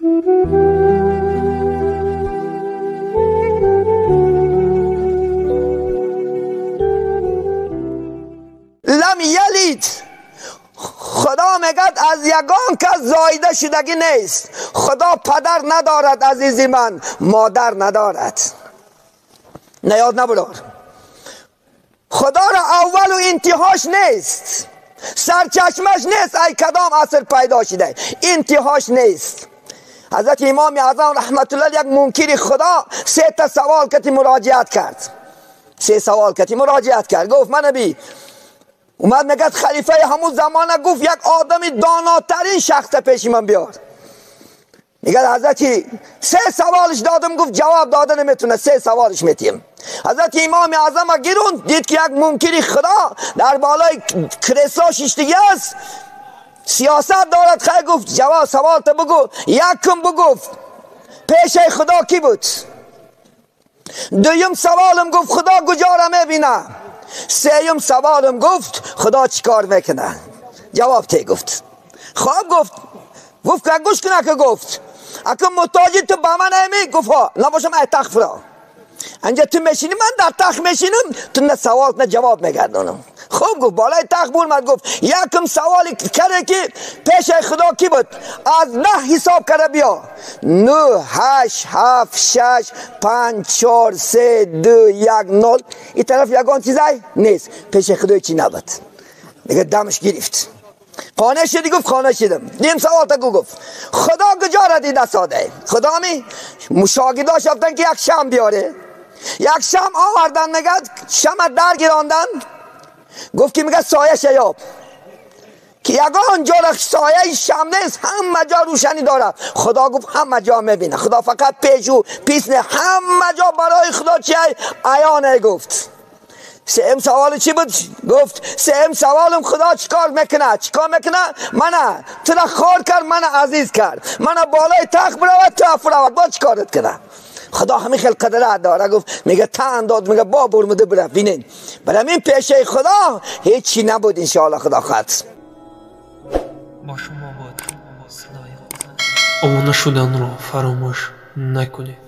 لم یلید، خدا میگد از یگان کس زایده شدگی نیست. خدا پدر ندارد عزیزی من، مادر ندارد. نیاد نبرار، خدا را اول و انتهاش نیست، سرچشمش نیست، ای کدام عصر پیدا شده، انتهاش نیست. حضرت امام اعظم رحمت الله یک منکر خدا سه تا سوال کتی مراجعت کرد، سه سوال کتی مراجعت کرد. گفت من نبی اومد میگه خلیفه همون زمانه، گفت یک آدم داناترین شخص پیش من بیار. میگه حضرت سه سوالش دادم، گفت جواب داده نمیتونه، سه سوالش میتیم. حضرت امام اعظم گیرون دید که یک منکر خدا در بالای کلیسا شیشتگی است، سیاست دارد. خیلی گفت جواب سوال تا بگو. یکم بگفت پیش خدا کی بود؟ دویم سوالم گفت خدا کجا را میبینه؟ سیم سوالم گفت خدا چیکار میکنه؟ جواب تی گفت. خواب گفت، گفت که گوش کنه که گفت اگه محتاجی تو با من نمی؟ گفت ها، نباشم ای تخت فرا انجا تو میشینی، من در تخت میشینم، تو نه سوال نه جواب میگردانم. خوب گفت بالای تخت برمد گفت یکم سوالی کرده که پیش خدا کی بود؟ از 9 حساب کرده بیا، 9 8 7 6 5 4 3 2 1 0. این طرف یگان چیزای نیست، پیش خدا چی نبود. دیگه دمش گرفت. خانه شدی؟ گفت خانه شدم. نیم سوال تا گفت خدا کجا را دیده ساده؟ خدا می مشاهداش رفتن که یک شم بیاره، یک شم آوردن، میگه شم در گیراندن. گفت که میگه سایه شیاب که یگان جا سایه شم نیست، همه جا روشنی داره. خدا گفت همه جا میبینه، خدا فقط پیش و پیس نه، همه جا برای خدا چیه؟ عیانه. گفت سیم سوال چی بود؟ گفت سیم سوالم خدا چیکار میکنه؟ چیکار میکنه؟ منه تو را خار کرد، منه عزیز کرد، منه بالای تخت برود تو افرود، با چیکارت کنه؟ خدا همین خیلی قدرت داره. گفت میگه تن داد، میگه با برمده برفت. بینین برای این پیشه خدا هیچی نبود انشاءالله. خدا خواهد با شما بود صدای. обуна шуданро фаромӯш накунед.